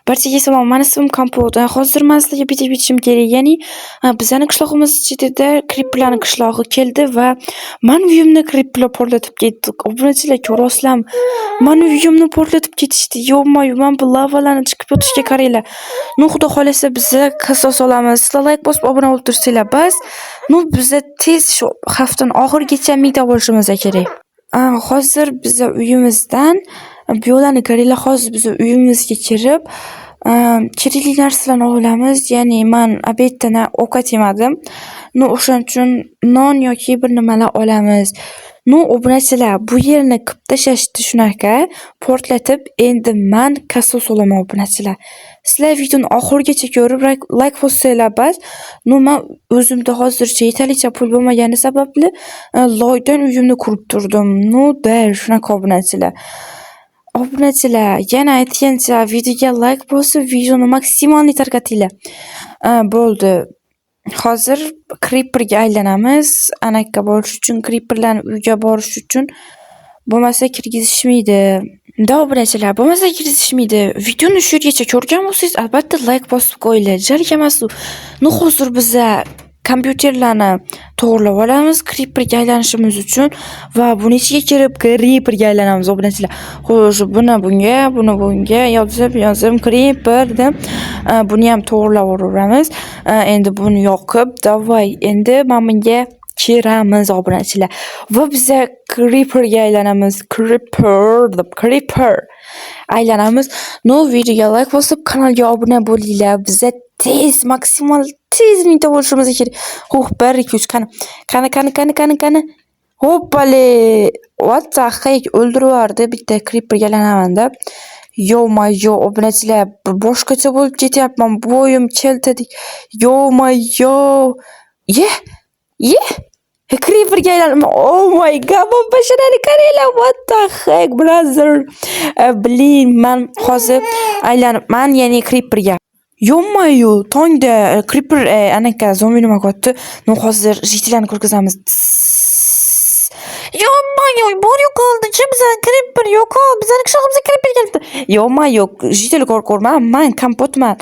Barchaga salom, mani ismim Kompot. Hozir man sizlarga bitta aytishim kerak. Ya'ni bizani qishlog'imiz chetida Creeperlarning qishlog'i keldi va mani uyimni Creeperlar portlatib ketdi. Obunachilar, ko'rasizlarmi? Mani uyimni portlatib ketishdi. Yo-moyo, mana bu lavalarni chiqib yotishiga qaranglar. Ну, xudo xolasa biza kassa solamiz. Sizlar like bosib obuna bo'lib tursanglar bas. Ну, biza tez shu haftani oxirigacha 1000 ta bo'lishimiz kerak. Hozir biza uyimizdan bu yo'llarni qaranglar, hozir biza uyimizga kirib, kerakli narsalarni olamiz. Ya'ni man обед da ovqat yemadim. Ну, o'shaning uchun non yoki bir nimalar olamiz. Ну, obunachilar, bu yerni qilib tashlashdi shunaqa portlatib, endi man kassa solaman obunachilar. Sizlar videoni oxirigacha ko'rib like bossanglar bas. Ну, man o'zimda hozircha yetarlicha pul bo'lmagani sababli loydan uyimni qurib turdim. Ну, да, shunaqa obunachilar. Obunachilar, yana aytgancha videoga like bosib, videoni maksimalniy tarqatinglar. Bo'ldi. Hozir Creeperga aylanamiz. Anaqqa borish uchun, Creeperlarni uyiga borish uchun bo'lmasa kirgizishmaydi. Да, obunachilar, bo'lmasa kirgizishmaydi. Videoni shu yergacha ko'rgan bo'lsangiz, albatta like bosib qo'yinglar. Jalga emas u. Ну, hozir biza kompyuterlarni to'g'rilab olamiz Creeperga aylanishimiz uchun va buni ichiga kirib Creeperga aylanamiz obunachilar. Xo'sh, buni bunga, buni bunga yozib, yozib Creeper deb buni ham to'g'rilab olaveramiz. Endi buni yoqib, давай, endi mana bunga kiramiz obunachilar. Va biza Creeperga aylanamiz. Creeper deb Creeper aylanamiz. Ну, videoga like bosib, kanalga obuna bo'linglar. Biza tez, maksimal tez 1000 ta bo'lishimiz kerak. Huh, 1 2 3 qani. Qani, qani, qani, qani, qani. Hoppale! What the heck? O'ldirib yubordi bitta Creeperga aylanaman deb. Yo-moyo, obunachilar, boshqacha bo'lib ketyapman. Bo'yim keltirdik. Yo-moyo. Ye! Ye! Creeperga aylandim. Oh my god, bu basharani qaranglar. What the heck, brother? Блин, man hozir aylanibman, ya'ni Creeperga. Yo-moyo, tongda Creeper anaqa zombi nima qilyapti? Ну, hozir житель larni ko'rgazamiz. Yo-moyo, bor yo'qoldi. Kimsan? Creeper yo'qol. Bizning qishlog'imizga Creeper kelibdi. Yo-moyo, житель ko'rma, man Kompotman.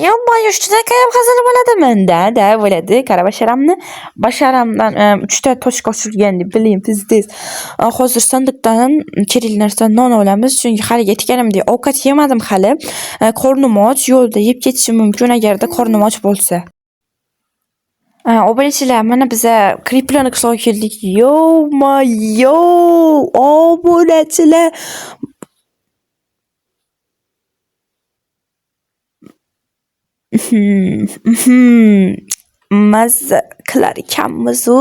Yo-moyo, shunaqa ham hazil bo'ladimi? Да, да, bo'ladi. Qara basharamni. Basharamdan 3 ta точка ochilgan deb biling, tez-tez. Hozir sandiqdan kerakli narsa non olamiz, chunki hali aytganimdek ovqat yemadim hali. Qornim och, yo'lda yeb ketishim mumkin agarda qornim och bo'lsa. Obunachilar, mana biza Creeperlarning qishlog'iga keldik. Yo-moyo, obunachilar. Mazza qilar ekanmiz-u.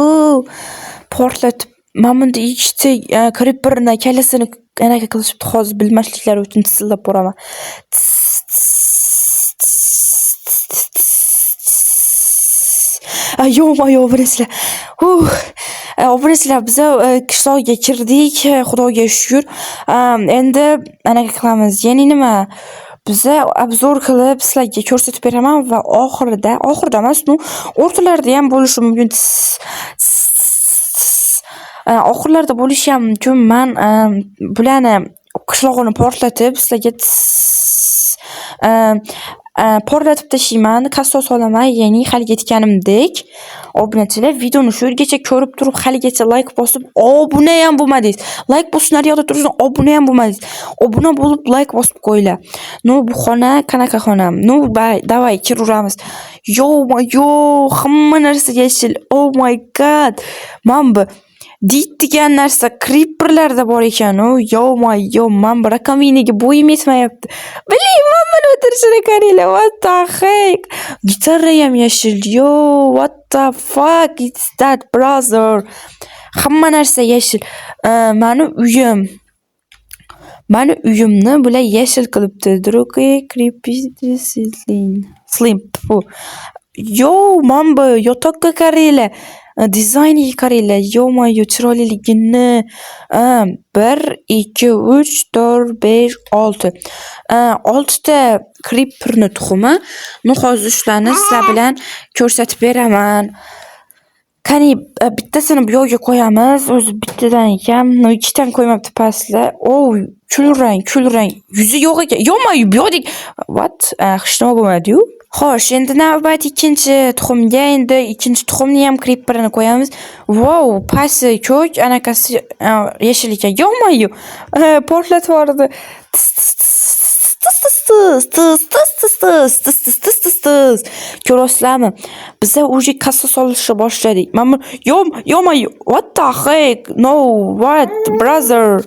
Portlatib, mana bunda ikkita Creeperni kallasini anaqa qilishibdi. Hozir bilmasliklari uchun tizillab boraman. Yo-moyo, obunachilar. Huh. Obunachilar, biza qishloqqa kirdik, Xudoga shukr. Endi anaqa qilamiz. Ya'ni nima? Biza обзор qilib sizlarga ko'rsatib beraman va oxirida, oxirida emas, ну, o'rtalarida ham bo'lishi mumkin. Oxirlarda bo'lishi ham mumkin. Man bularni qishlog'ini portlatib sizlarga portlatib tashlayman, kassa solaman, ya'ni haligi aytganimdek, obunachilar, videoni shu yergacha ko'rib turib, haligacha like bosib, obuna ham bo'lmadingiz. Like bosib naryoqda turibsiz, obuna ham bo'lmadingiz. Obuna bo'lib like bosib qo'yinglar. Ну, bu xona qanaqa xona? Ну, давай kiraveramiz. Yo-moyo, hamma narsa yashil. Oh my god. Mana bu did degan narsa Creeperlarda bor ekan-u. Yo-moyo, mana bu rakominiga bo'yim yetmayapti. Блин, mana buni o'tirishini qaranglar. What the heck? Gitara ham yashil. Yo, what the fuck is that, brother? Hamma narsa yashil. Mani uyim. Mani uyimni bular yashil qilibdi. Drugi creepy slim. Yo, mana bu yotoqqa qaranglar. Dizayniga qaranglar. Yo-moyo, chiroyliligini. 1 2 3 4 5 6. 6 ta Creeperni tuxumi. Ну, hozir shularni sizlar bilan ko'rsatib beraman. Qani, bittasini bu yoqqa qo'yamiz. O'zi bittadan ekan. Но, ikkitani qo'ymabdi pastda. Oh, kulrang, kulrang. Yuzi yo'q ekan. Yo'q, bu yoqdek. What? Hech nima bo'lmadi-yu. Xo'sh, endi navbat ikkinchi tuxumga. Endi ikkinchi tuxumni ham creeperini qo'yamiz. Wow, pasti ko'k, anaqasi yashil ekan. Ё-моё! Portlatib yubordi. Tis tis tis tis tis tis tis tis tis tis tis tis tis tis tis. Ko'ryapsizlarmi? Biza уже kassa solishni boshladik. Mana bu, ё-моё, what the heck? No, what, brother?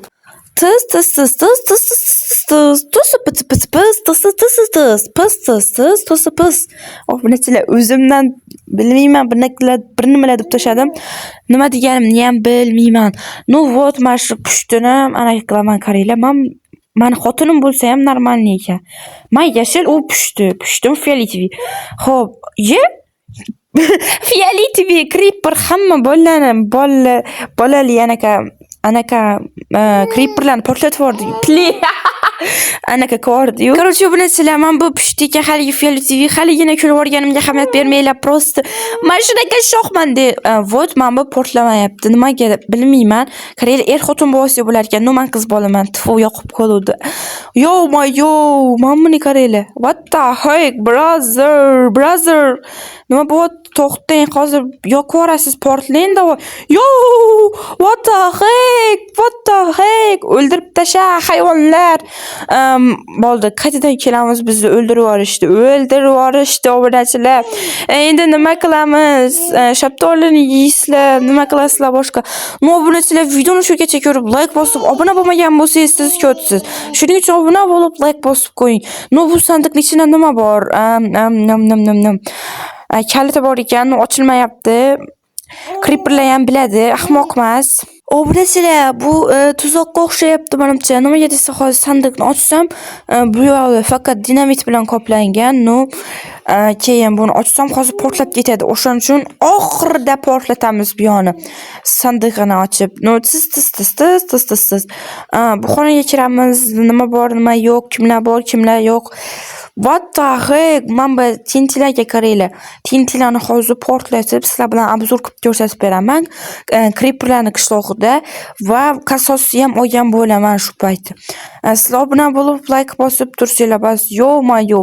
Tis tis tis tis tis tis tis tis tis tis tis pis tis tis tis tis pis tis tis tis pis. Obunachilar, o'zimdan bilmayman, bir nimalar deb tashladim. Nima deganimni ham bilmayman. Ну вот, mana shu pushtini anaqa qilaman, qaranglar. Man mani xotinim bo'lsa ham нормальный ekan. Man yashil, u pushti. Pushtim фиолетовый. Xo'p, ye фиолетовый creeper hamma bolalarni bola bolali anaqa creeperlarni portlatib yubordi. Anaqa qilib. Короче, obunachilar, man bu pushti ekan, haligi фиолетовый, haligina kulib yuborganimga ahamiyat bermanglar. Просто man shunaqa shoxman de. Вот, mana bu portlamayapti. Nimaga bilmayman. Qaranglar, er xotin bo'lsa bo'lar ekan. Но, man qiz bolaman. Tfu, yoqib qoluvdi. Ё-моё, mana buni qaranglar. What the heck, brother, brother. Nima bo'lyapti? To'xtang, hozir yoqib yuborasiz, portlang давай. Yo, what the heck? What the heck? O'ldirib tasha, hayvonlar. Bo'ldi, qaytadan kelamiz, bizni o'ldirib yuborishdi. O'ldirib yuborishdi, obunachilar. Endi nima qilamiz? Shaftolini yeysizlar, nima qilasizlar boshqa? Но, obunachilar, videoni shu yergacha ko'rib, like bosib, obuna bo'lmagan bo'lsangiz, siz ko'rsiz. Shuning uchun obuna bo'lib, like bosib qo'ying. Но, bu sandiqning ichida nima bor? Nam nam nam nam. Kaliti bor ekan, ochilmayapti. Creeperlar ham biladi, ahmoq emas. Obunachilar, bu tuzoqqa o'xshayapti manimcha. Nimaga desa, hozir sandiqni ochsam, bu yog'i faqat dinamit bilan qoplangan. Но, keyin buni ochsam, hozir portlab ketadi. O'shaning uchun oxirida portlatamiz bu yoqni. Sandig'ini ochib. Но, tis tis tis tis tis tis tis. Bu xonaga kiramiz. Nima bor, nima yo'q, kimlar bor, kimlar yo'q. What the heck? Mana bu TNTlarga qaranglar. TNTlarni hozir portlatib, sizlar bilan обзор qilib ko'rsatib beraman. Creeperlarni qishlog'ida va kasosni ham olgan bo'laman shu payti. Sizlar obuna bo'lib, like bosib tursanglar bas. Ё-моё!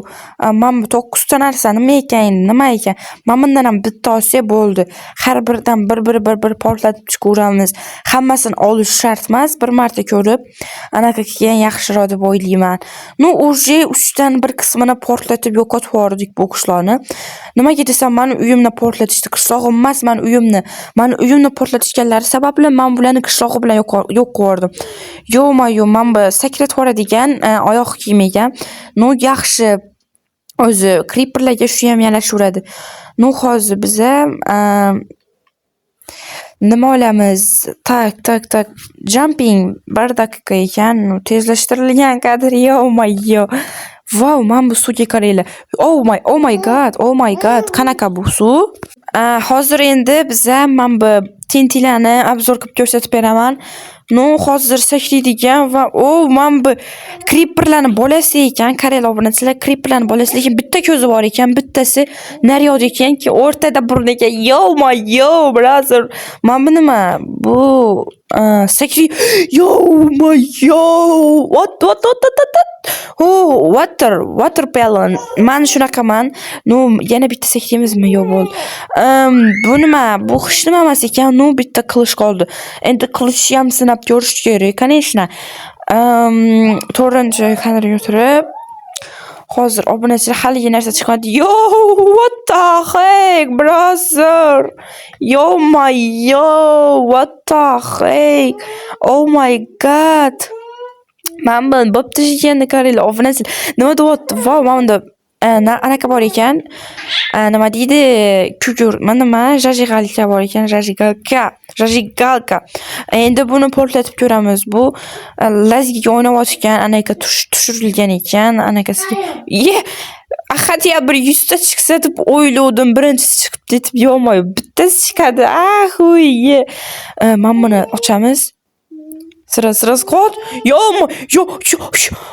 Mana bu to'qqizta narsa nima ekan endi? Nima ekan? Mana bundan ham bitta olsak bo'ldi. Har biridan bir-bir bir-bir portlatib chiqaveramiz. Hammasini olish shart emas, bir marta ko'rib, anaqa qilgan yaxshiroq deb o'ylayman. Ну, уже uchdan bir qismini portlatib yo'qotib yubordik bu qishloqni. Nimaga desam, mani uyimni portlatishdi. Qishlog'im emas, mani uyimni. Mani uyimni portlatishganlari sababli men bularni qishlog'i bilan yo'q qilib yubordim. Ё-моё, mana bu sakratib yuboradigan oyoq kiyim ekan. Но, yaxshi. O'zi creeperlarga shu ham yarashaveradi. Но, hozir biza nima olamiz? Так, так, так. Jumping 1 daqiqa ekan. Tezlashtirilgan kadr. Ё-моё! Vau, mana bu suvga qaranglar. Oh my God, oh my God. Qanaqa bu suv? Hozir endi biza mana bu TNTlarni обзор qilib ko'rsatib beraman. Но, hozir saklaydigan va o, mana bu creeperlarni bolasi ekan. Qaranglar, obunachilar, creeperlarni bolasi, lekin bitta ko'zi bor ekan, bittasi naryoqda ekan, keyin o'rtada burni ekan. Ё-моё, brother. Mana bu nima? Bu sakri. Ё-моё! What, what, what, what, what, what? Oh, water, watermelon. Man shunaqaman. Но, yana bitta sakraymizmi? Yo'q, bo'ldi. Bu nima? Bu hech nima emas ekan. Но, bitta qilich qoldi. Endi qilichni ham sinab ko'rish kerak, конечно. To'rtinchi kadrga o'tirib, hozir obunachilar, haligi narsa chiqadi. Yo, what the heck, brother? Ё-моё, what the heck? Oh my God. Mana buni bo'lib tashlaganini qaranglar, obunachilar. Nima deyapti? Vau, mana bunda anaqa bor ekan. Nima deydi? Kukur, nima? Зажигалка bor ekan, зажигалка, зажигалка. Endi buni portlatib ko'ramiz. Bu lazgiga o'ynayotgan anaqa tushirilgan ekan, anaqasiga. Ye! Хотя bir 100 ta chiqsa deb o'ylovdim. Birinchisi chiqib ketib, ё-моё, bittasi chiqadi. Ahuye. Mana buni ochamiz. Сразу, сразу qot. Yo, yo, yo,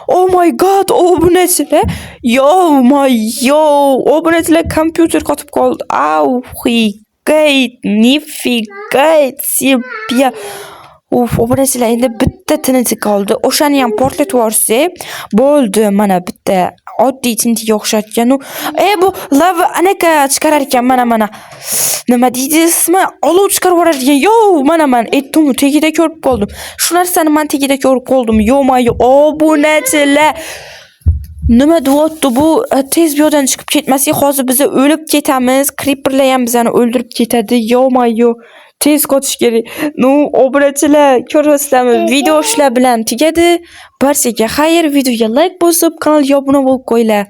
oh my God, obunachilar. Ё-моё, obunachilar, kompyuter qotib qoldi. Auhi. Нифига себе. Uf, obunachilar, endi bitta TNT qoldi. O'shani ham portlatib yuborsak, bo'ldi. Mana bitta oddiy TNTga o'xshatgan. E, bu lava anaqa chiqarar ekan, mana, mana. Nima deydi ismi? Olov chiqarib yuboradigan. Yo, mana man aytdim, tagida ko'rib qoldim. Shu narsani man tagida ko'rib qoldim. Ё-моё, obunachilar. Nima deyapti bu? Tez bu yoqdan chiqib ketmasak, hozir biz o'lib ketamiz. Creeperlar ham bizani o'ldirib ketadi. Ё-моё. Tez qochish kerak. Ну, obunachilar, ko'ryapsizlarmi? Video shular bilan tugadi. Barchaga xayr, videoga like bosib, kanalga obuna bo'lib qo'yinglar.